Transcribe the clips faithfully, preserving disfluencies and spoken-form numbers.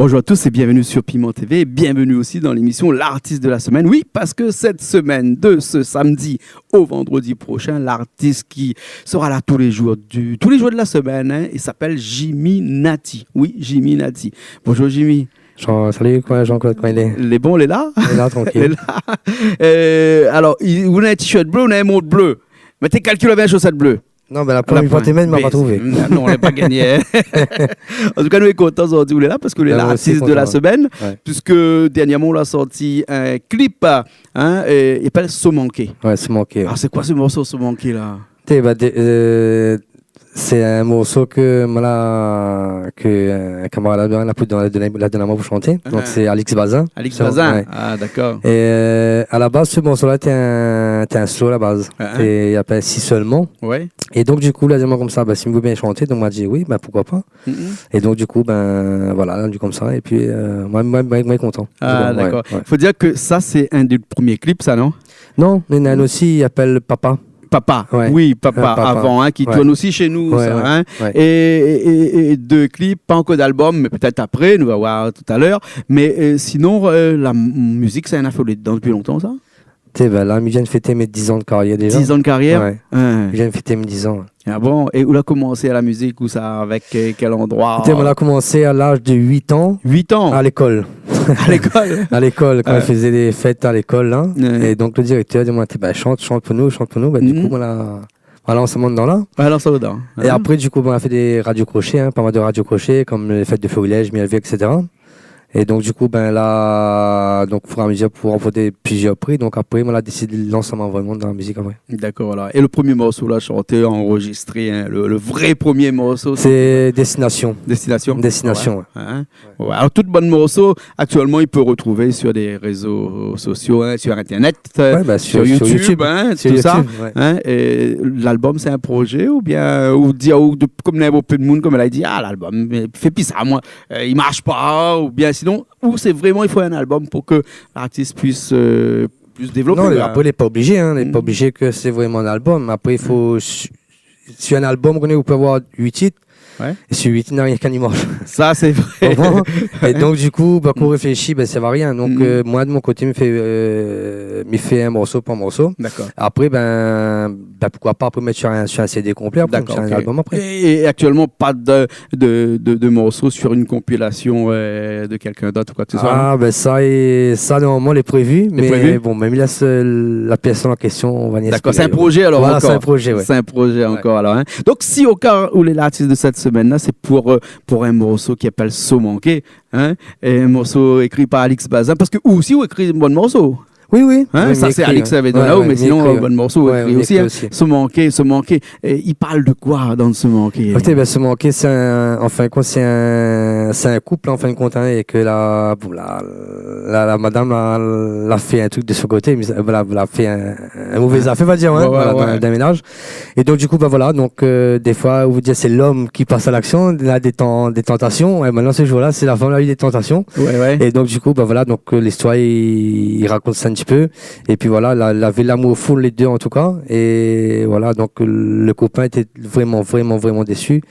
Bonjour à tous et bienvenue sur Piment T V. Et bienvenue aussi dans l'émission L'artiste de la semaine. Oui, parce que cette semaine, de ce samedi au vendredi prochain, l'artiste qui sera là tous les jours du, tous les jours de la semaine, hein, il s'appelle Jimmy Nati. Oui, Jimmy Nati. Bonjour Jimmy. Jean, salut, koman, Jean-Claude, koman i lé ? Lé bon, lé la ? Lé la, trankil. Lé la. Euh, alors, i, ou néna in t-shirt bleu, ou néna in mont bleu. Mé té kalkil avèk in shosèt blé. Non, mé la promié fwa, mèm, ma pa trouvé. Non, nou la pa gagné, hein. An tou ka, nou lé kontan zordi ou lé la, parske ou lé lartis de la semèn, puiske dèrnièrman, ou la sorti in klip, hein, é, i apèl So Manké. Ouais, So Manké, ouais. Alor, sé koi se morso, So Manké, la ? Té, ba, dé-, euh, sé in morso ke, voilà, ke, euh, in kamarad la, la pou, la done, la done amoin pou shanté. Donk, sé Alix Bazin. Alix Bazin. Ouais. Ah, dakor. É, euh, a la baz, se morso-la, té in, té in slow a la baz. Té, i apèl Si Seulement. Ouais. É donk, du kou, la di amoin konmsa, ba, si mi vé bien shanté, donk, ma di, oui, ba, poukoi pa. É donk, du kou, ben, voilà, la di konmsa, épi, euh, moin, moin, moin, moin lé kontan. Ah, dakor. Fo dir ke sa, sé inn dé promié klip, sa, non ? Non, néna inn osi, i apèl Papa. Papa. Ouais. Oui, Papa, Papa. Avan, hein, ki tourn osi shé nou, sa, hein. Ouais. É, é, é, é dé klip, pa ankor d'albom, mé pétèt apré, nou va voir talèr. Mé, euh, sinon, euh, la m-, mizik, sa néna fé ou lé dedan dopi lontan, sa ? Té, ben, la, mi vien fété mé diz an de karièr déza. Diz an de karièr ? Ouais. Mi vien fété mé diz an, ouais. Ah bon ? É ou la komansé a la mizik, ousa, avèk, euh, kèl androi ? Té, moin la komansé a laz de uit an. Uit an ? A lékol. A lékol ? A lékol, kan i fézé dé fèt a lékol, la. Ouais. É donk, le dirèktèr i di amoin, té, ben, shant, shant pou nou, shant pou nou. Ben, du kou, moin la, voilà, moin la lans amoin dedan, la. Ouais, lans amoin dedan. É apré, du kou, ben, moin la fé dé radio kroshé, hein, pa mal de radio kroshé, kom le fèt de Florilège, Miel Vert, et cetera. É donk, du kou, ben, la, donk, o fur é a mezir, pou ranport plizièr pri, donk, apré, moin la désid lans amoin vréman dan la mizik, apré. Dakor, alor. É le promié morso ou la shanté, anrozistré, hein, le, le vré promié morso, sé Destination. Destination ? Destination, ouais. Hein ? Ouais. Alor, tout bann morso, aktièlman, i pé rotrouv sur dé rézo sosio, hein, sur Internet, euh, sur YouTube, hein, tout sa. Ouais, ba, sur, sur YouTube, ouais. Hein, é l'albom, sé in projé oubien, ou di, ou de, kom ninport kèl moun, kom la di, ah, l'albom, mé fé pi sa, moin, euh, i marsh pa, oubien sinon, ou sé vréman, i fo in albom pou ke l'artis i puis, euh, plus dévlopé, la. Non, apré, lé pa oblizé, hein, lé pa oblizé ke sé vréman in albom. Apré, i fo, su-, sur in albom, ou koné, ou pé avoir uit tit, Ouais. É sur uit, néna rienk inn i marsh. Sa, sé vré. Ou konpran ? É donk, du kou, ben, kan ou réfléshi, ben, sa va rien. Donk, euh, moin, de mon koté, mi fé, euh, mi fé in morso par morso. Dakor. Apré, ben, ben, poukoi pa apré mèt sur in, sur in C D konplé, apré, sur in albom apré. Dakor, ok. É, é aktièlman, pa de, de, de, de morso sur in konpilasion, euh, de kèlkin d'ot ou koi ke se soi, non ? Ah, ben, sa, é, sa, normalman, lé prévu, mé bon, mèm la, sé la pèrsone an késtion, ou va ni ésplik. Dakor, sé in projé, alor, ankor. Voilà, sé in projé, ouais. Sé in projé ankor, alor, hein. Donk, si o ka ou lé l'artis de sèt semèn-la, sé pou, euh, pou in morso ki apèl So Manké, hein, é in morso ékri par Alix Bazin, parske ou osi, ou ékri bann morso. Oui, oui. Hein, sa, sé Alix lavé donn aou, mé sinon, bann morso ou ékri osi, hein. So Manké, So Manké, euh, i parl de koi dan So Manké ? Ékout, ben, So Manké, sé in, an fin de kont, sé in, sé in koup, an fin de kont, hein, é ke la, bon, la, la, la madam la, la fé in trik de son koté, mé la, la fé in, in mové zafèr, on va dir, hein, voilà, dan, dan le ménaz. É donk, du kou, ben voilà, donk, euh, défoi, on va dir, sé l'om ki pas a l'aksion, la dé tan-, dé tantasion. É mintnan, se zour-la, sé la fanm la u dé tantasion. Ouais, ouais. É donk, du kou, ben voilà, donk, euh, listoir, i, i rakont sa in ti pé. Épi voilà, la, lavé lamour fou, lé dé, an tou ka. É voilà, donk, euh, le kopin lété vréman, vréman, vréman désu.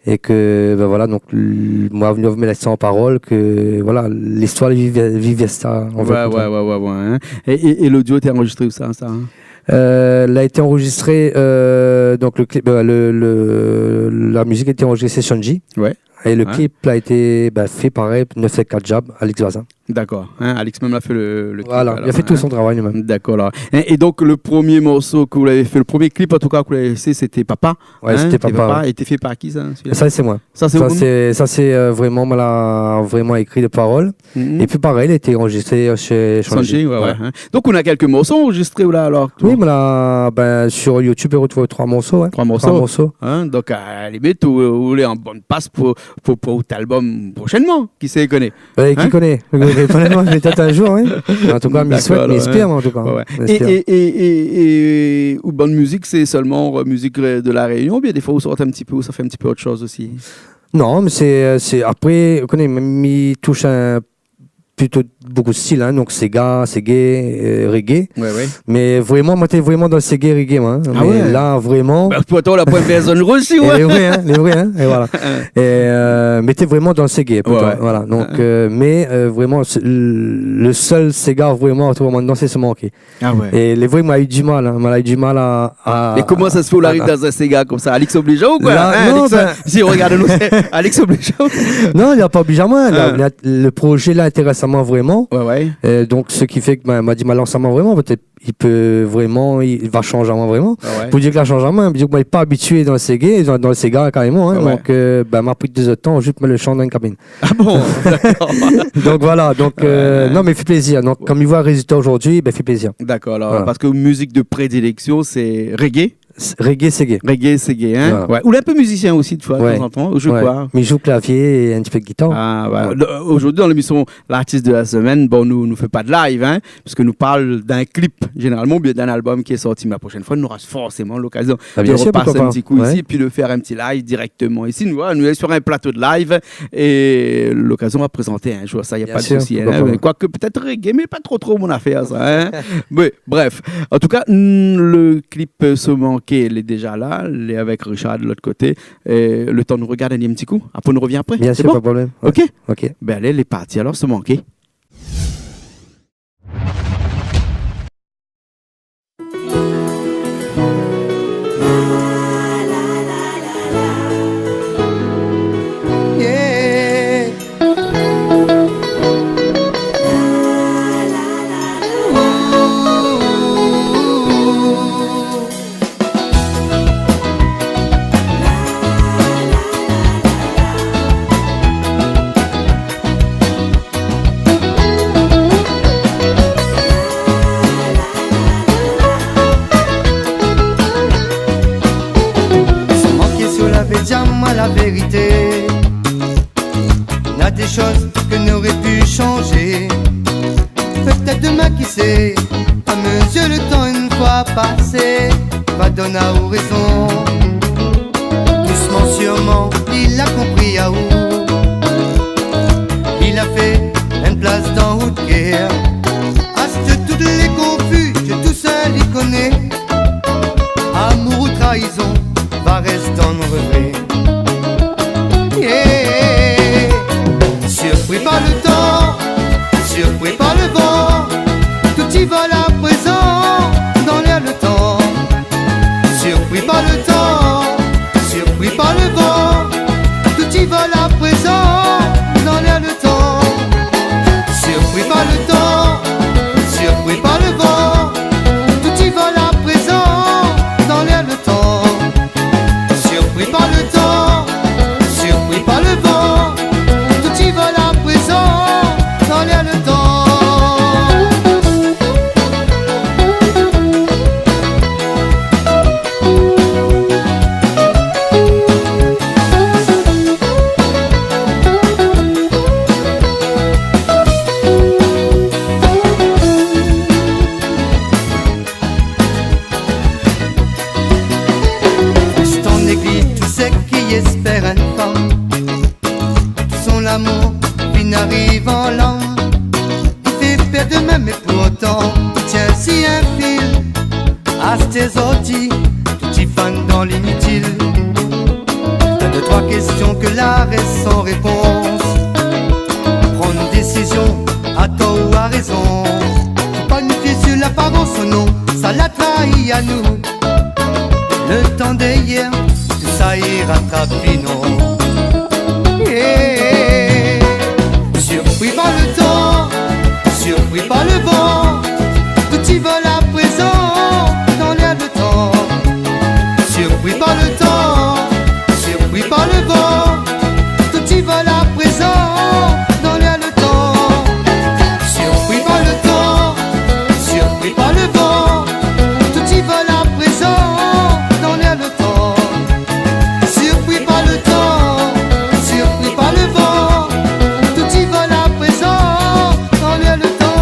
É ke, ben voilà, donk, l-, moin, mi mèt sa an parol, ke, voilà, listoir, li viv, viv sa, an fin de kont, hein. Ouais, ouais, ouais, ouais, hein. É, é, é l'odio lété anrozistré ousa, sa, hein ? Euh, la été anrozistré, euh, donk le klip, euh, le, le, la mizik lété anrozistré shé Shanji. Ouais. É le klip la été, ben, fé parèy, nèf sèt kat Jab, Alix Bazin. Dakor. Hein, Alix mèm la fé le, le klip, alor, hein. Voilà, li la fé tout son travay, li mèm. Dakor, alor. É, é donk, le promié morso ke ou lavé fé, le promié klip, an tou ka, ke ou lavé fé, sété Papa. Ouais, sété Papa, ouais. Lété fé par ki, sa, sèt-la ? Sa, sé moin. Sa, sé ou ? Sa, sé, sa, sé, euh, vréman, moin la vréman ékri lé parol. Épi parèy, lété anrozistré, euh, shé Shanji. Shanji, ouais, ouais, hein. Donk, ou néna kèlk morso anrozistré, ou la, alor ? Oui, mé la, ben, sur YouTube, ou artrouv troi morso, hein. Troi morso. Troi morso. Hein, donk, a la limit, ou, ou lé an bone pas pou, pou, pou out albom proshènman, ki sé, i koné. Hein ? Ki koné ? Pétèt in zour, oui. An tou ka, mi souèt, mi éspèr, an tou ka. Dakor, alor, hein. Ouais, ouais. Mi éspèr. É, é, é, é, é, out bann mizik, sé sèlman, euh, mizik, euh, de La Rényon, oubien défoi, ou sort in ti pé, ou sa fé in ti pé ot shoz osi ? Non, mé sé, euh, sé, apré, ou koné, mi toush in, plito bonpé de stil, hein, donk séga, séga, euh, reggae. Ouais, ouais. Mé vréman, moin té vréman dan le séga reggae, moin, hein. Ah ouais. Mé la, vréman... Bah, pourtan, la poin pèrsone osi, ouais. Lé vré, hein, lé vré, hein, é voilà. Hein. É, euh, mé té vréman dan le séga, plito, voilà. Ouais, ouais. Donk, euh, mé, euh, vréman, sé le, le sèl séga vréman, vréman dan, sé Se Manké. Ah ouais. É lé vré, moin la u du mal, hein. Moin la u du mal a, a... É koman sa i fé ou la ariv dan in séga konmsa ? Alix i oblij aou, koi ? La, hein, non, Alix, ben, si ou rogard anou, sé Alix i oblij aou. Non, li la pa oblij amoin. La, la, le projé la intérès amoin vréman. Ouais, ouais. Euh, donk, sak i fé ke, ben, moin la di, ma lans amoin vréman, pétèt li pé vréman, li, li va shanj amoin vréman. Ah ouais. Pou dir ke la shanj amoin, pou dir ke moin lé pa abitié dan le séga, dan, dan le séga karéman, hein. Ouais, ouais. Donk, euh, ben, ma pri dé zèr d'tan, zis moin le shant dan in kabine. Ah bon ? D'accord. Donk voilà, donk, euh, non, mé fé plézir. Donk, kom i voi le rézilta zordi, ben, fé plézir. D'accord, alors, parce que musique de prédilection, c'est reggae ? S-, reggae, séga. Reggae, séga, hein ? Voilà. Ouais. Ou lé in pé mizisien osi, défoi, de tan zan tan, ou zoué koi ? Mé mi zoué klavié é in ti pé de gitar. Ah, voilà. Ouais. Le, euh, zordi, dan lémisyon L'artiste de la semaine, bon, nou, nou fé pa de live, hein, parske nou parl d'in clip, zénéralman, oubien d'in album ki lé sorti. Mé la proshèn foi, nou nora forséman lokazion de repass in ti kou isi, épi de fèr in ti live dirèkteman isi. Nou, voilà, nou lé sur in plato de live é lokazion va prézanté in zour sa, na pa de sousi, hein. Bien sir, poukoi pa. Mé koike pétèt reggae, mé pa tro, tro mon afèr sa, hein. Mé bref, an tou ka, mm, le clip, euh, Se Manké, lé déza la, lé avèk Richard de lot koté. É le tan nou rogard in ti kou, apré nou rovien apré. Bien sir, pa de problèm. Sé bon ? Ouais. Ok ? Ok. Ben alé, lé parti alor, Se Manké. Se Manké, si ou lavé di amoin la vérité, na dé shoz ke noré pu shanjé. Pétèt demin, ki sé, a mezir le tan, in foi pasé, va donn aou rézon. Dousman, sirman, li la konpri aou. Li la fé in plas dan out kèr. Asté tout lé konfizion, tousala li koné. Amour ou trayizon va rès dan regré. Yeah. Sirpri par le tan, sirpri par le van, tout i vol aprézan dan lèr le tan. Sirpri par le tan, sirpri par le van, tout i vol aprézan dan lèr le tan. Sirpri par le tan, sirpri par le van, tout i vol aprézan dan lèr le tan. Sirpri par le tan, sirpri par le van, tout i vol aprézan dan lèr le tan. Stan négliz tout sak i éspèr in fanm. Tout son lamour vien ariv an lanm. I fé pèr demin, mé pourtan i tien si in fil. Asté zordi, tout i fan dan linitil. Na dé troi késtion ke la rès san répons. Pran désizion a tor ou a rézon. Fo pa nou fié sur laparans, non, sa la trayi anou. Le tan d'yèr, tout sa i ratrap pi, non. Eh, sirpri par le tan, sirpri par le van, tout i vol aprézan dan lèr le tan. Sirpri par le tan, sirpri par le van, tout i vol aprézan dan lèr le tan. Sirpri par le tan, sirpri par le van, tout i vol aprézan dan lèr le tan. Sirpri par le tan, sirpri par le van, tout i vol aprézan dan lèr le tan.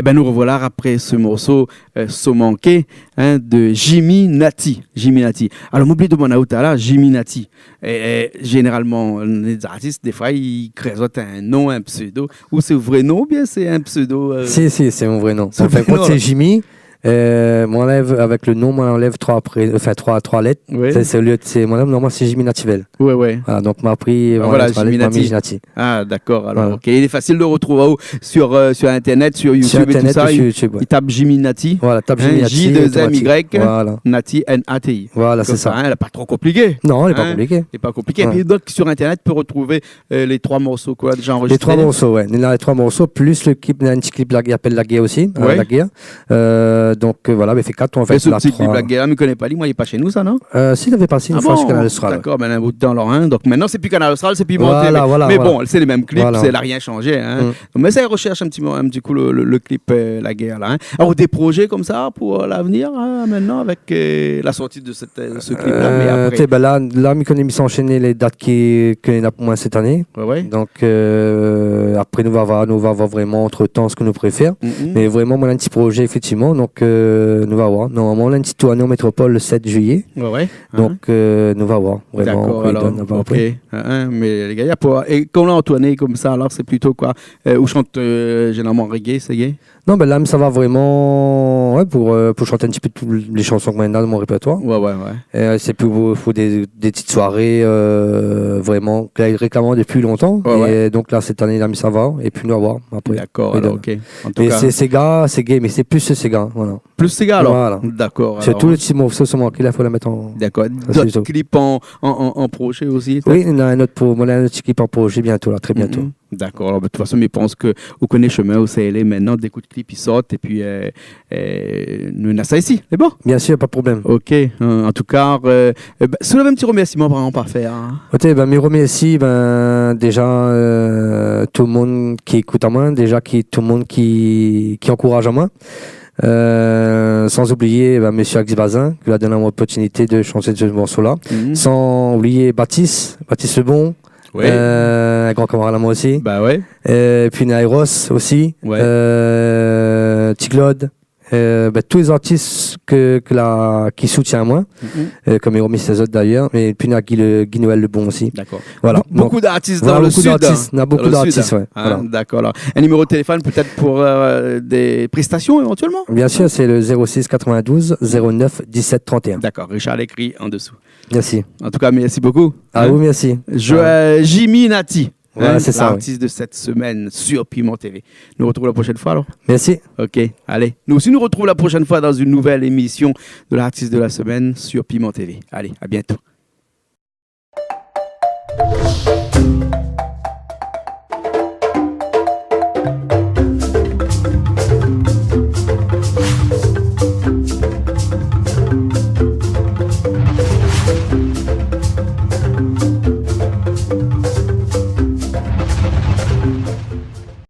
Bin, nou rovoila apré se morso, euh, So Manké, hein, de Jimmy Naty. Jimmy Naty. Alor, moin la oubli domann aou talèr, Jimmy Naty. É, é, zénéralman, lé zartis, défoi, i kré azot in non, in pseudo. Ou sé vré non, oubien sé in pseudo, euh ? Si, si, sé mon vré non. Sé vré non, la. An fin de kont, sé Jimmy. Euh, moin la anlèv, avèk le non, moin la anlèv troi apré, anfin, troi, troi lèt. Oui. Sé, sé, olié, sé, moin la, non, moin sé Jimmy Nativelle. Ouais, ouais. Voilà, donk moin la pri, ah, moin la, voilà, Jimmy Naty. Jimmy Naty. Ah, dakor, alor, ok. Voilà. Lé fasil de rotrouv aou sur, euh, sur Internet, sur YouTube é tousa. Sur Internet, sur YouTube, ouais. I tap Jimmy Naty. Voilà, tap Jimmy Naty, automatik. Hein, J deux M Y, voilà. Naty, N A T I. Voilà, sé sa. Konmsa, hein, lé pa tro konpliké. Non, lé pa konpliké. Hein, lé pa konpliké. Ouais. Épi donk, sur Internet, i pé rotrouv euh, lé troi morso, koi, déza anrozistré ? Lé troi morso, ouais. Néna lé troi morso, plis le clip, néna in ti clip la, i apèl La Guerre osi, euh, La Guerre. Ouais. Euh, donk, euh, voilà, mé fé kat, an fèt. É se ti clip La Guerre la, mi koné pa li, moin, lé pa shé nou sa, non ? Euh, si, lavé pasé in foi sur Kanal Austral, ouais. Ah bon ? Dakor, bin, in bout tan alor, hein. Donk mintnan, sé pi Kanal Austral, sé pi Mon TV. Voilà, voilà, voilà. Mé bon, sé lé mèm clip, sa la rien shanzé, hein. Mm. Mé sa, i roshèrsh in ti mo-, in ti kou le, le, le clip, euh, La Guerre la, hein. Alor, dé projé konmsa pou, euh, lavenir, hein, mintnan, avèk, euh, la sorti de sèt, euh, se clip la, mé, euh, apré. Té, bin la, la, mi koné mi sa anshèn lé dat ki, ke néna pou moin sèt ané. Ouais, ouais. Donk, euh, apré, nou va voir, nou va voir vréman antretan sak nou préfèr. Mhm. Mé vréman, moin néna in ti projé, éfèktivman. Donk, euh, nou va voir. Normalman, néna in ti tourné an métropol le sèt juiyé. Ouais, ouais. Donk, euh, nou va voir vréman. Dakor, alor, nou va voir apré. Ok. Hein, hein, mé lé gayar pou, é kan ou lé an tourné konmsa, alor, sé plito koi ? Euh, ou shant, euh, zénéralman reggae, sé gay ? Non, bin la, mi sava vréman, ouais, pou, euh, pou shant in ti pé tout lé shanson ke moin néna dan mon répèrtoir. Ouais, ouais, ouais. É, euh, sé pou, pou dé, dé ti soiré, euh, vréman, ke la réklam dopi lontan. Ouais, ouais. É donk la, sèt ané la, mi sava. Épi nou va voir apré. Dakor, alor, ok. An tou ka, sé séga, sé gay, mé sé plis séga, voilà. Plis séga, alor ? Voilà. Dakor, alor. Sirtou le ti morso, So Manké la, fo la mèt an... Dakor. Dot clip an, an, an, an projé osi, pétèt ? Oui, néna in ot pou, moin néna in ot ti clip an projé bientô la, trè bientô. Mhm. Dakor. Alor, bin, de tout fason, mi pans ke ou koné shomin ousa i lé mintnan. Dé kou de clip i sort épi, euh, euh, nou néna sa isi, lé bon ? Biensir, pa de problèm. Ok, euh, an tou ka, euh, euh, bin, si ou lavé in ti romèrsiman, par égzanp, a fèr, hein ? Ok, bin, mi romèrsi, bin, déza, euh, tout le moun ki ékout amoin, déza ki, tout le moun ki, ki ankouraz amoin. Euh, san oublié, bin, mésyé Alex Bazin, ki la donn amoin loportinité de shant se morso la. Mhm. San oublié Batis, Batis Lebon, Ouais. Euh, in gran kamarad amoin osi. Ba ouais. Euh, épi Nairos osi. Ouais. Euh, Ti Claude. Euh, bin, tout lé zartis ke, ke la, ki soutien amoin. Mhm. Euh, konm Hiromi, sé zot dayèr. Épi néna Guy Le, Guy Noël Lebon osi. Dakor. Voilà. Bou-, bonpé d'artis dan le sud, hein. Donk, voilà, bonpé d'artis. Néna bonpé d'artis, ouais. Voilà. Hein, dakor, alor. In niméro de téléfone pétèt pou, euh, dé prestasion évantièlman ? Biensir, sé le zéro six quatre-vingt-douze zéro neuf dix-sept trente et un. Dakor, Richard la ékri an dosou. Mersi. An tou ka, mersi bokou. A ou, mersi. Hein ? Jo-, euh, Jimmy Naty, hein, l'artiste de cette semaine sur Piment T V. Ouais, sé sa, oui. Nou artrouv la proshèn foi, alor. Mersi. Ok, alé. Nou osi, nou artrouv la proshèn foi dan in nouvèl émision de l'artiste de la semaine sur Piment T V. Alé, à bientôt.